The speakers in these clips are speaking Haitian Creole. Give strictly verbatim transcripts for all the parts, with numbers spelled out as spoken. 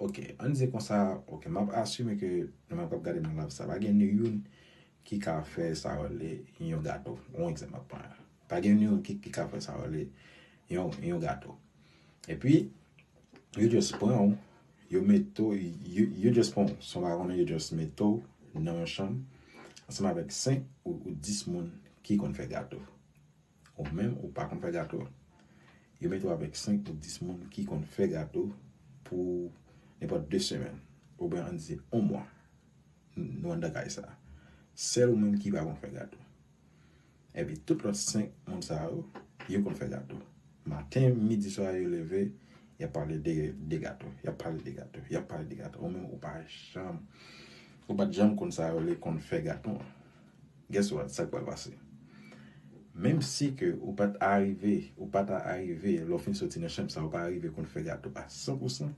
Ok, ann di konsa, ok, m ap asime ke nou menm k ap gade nan live sa, pa gen ni youn ki ka fè sa yo rele yon gato. Yon egzanp m ap pran. Pa gen ni youn ki, ki ka fè sa yo rele yon, yon gato. Epi, yo just pran w, yo mete w, yo, yo just pran w, san w pa konnen, yo just mete w nan yon chanm, ansanm avèk senk ou, ou dis moun ki konn fè gato. Ou menm, ou pa konn fè gato. Yo mete w avèk senk ou dis moun ki konn fè gato pou nenpòt de semèn. Oubyen ann di yon mwa. Nou anndan kay sa. Sèl ou menm ki pa konn fè gato. Epi tout lòt senk moun sa yo, yo konn fè gato. Maten, midi, swa, yo leve, y ap pale de, de gato. Y ap pale de gato. Y ap pale de gato. Ou menm, ou pa janm, ou pa t janm konn sa yo rele konn fè gato an. Guess what? Sa k pral pase? Menm si ke ou pa t arive, ou pa ta arive, lè w fin soti nan chanm sa, ou pa arive konn fè gato a san pou san,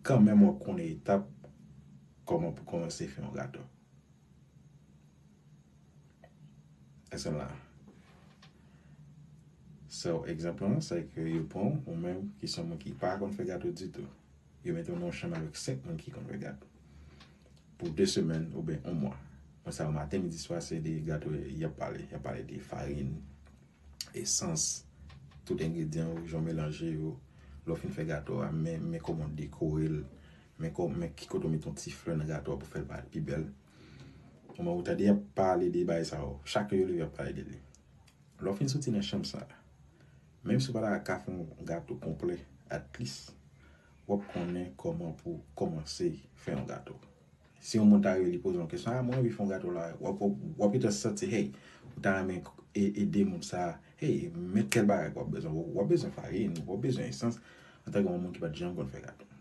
kanmenm w ap konnen etap kòman pou kòmanse fè yon gato. Èske m la? So, egzanp lan, se ke yo pran w, ou menm ki se yon moun ki pa konn fè gato ditou. Yo mete w nan yon chanm avèk senk moun ki konn fè gato. Pou de semèn oubyen yon mwa. Moun sa yo maten, midi, swa, se de gato y ap pale. Y ap pale de farin, esans, tout engredyan yo, jan w melanje yo. Lè w fin fè gato a, men, men kòman w dekore l, men kò, men ki kote w mete yon ti flè nan gato a pou fè l parèt pi bèl. Kòman ou tande y ap pale de bagay sa yo. Chak yo leve y ap pale de li. Lè w fin soti nan chanm sa, menm si w pa ta ka fè yon gato konplè, at least, w ap konnen kòman pou kòmanse fè yon gato. Si yon moun ta rive li poze yon kesyon, "Ah, mwen anvi fè yon gato la," w ap, w ap, w ap gentan santi, hey, ou ta renmen e-, ede moun sa, hey, men tèl bagay w ap bezwen. W ap bezwen farin, w ap bezwen esans, antanke yon moun ki pa t janm konn fè gato.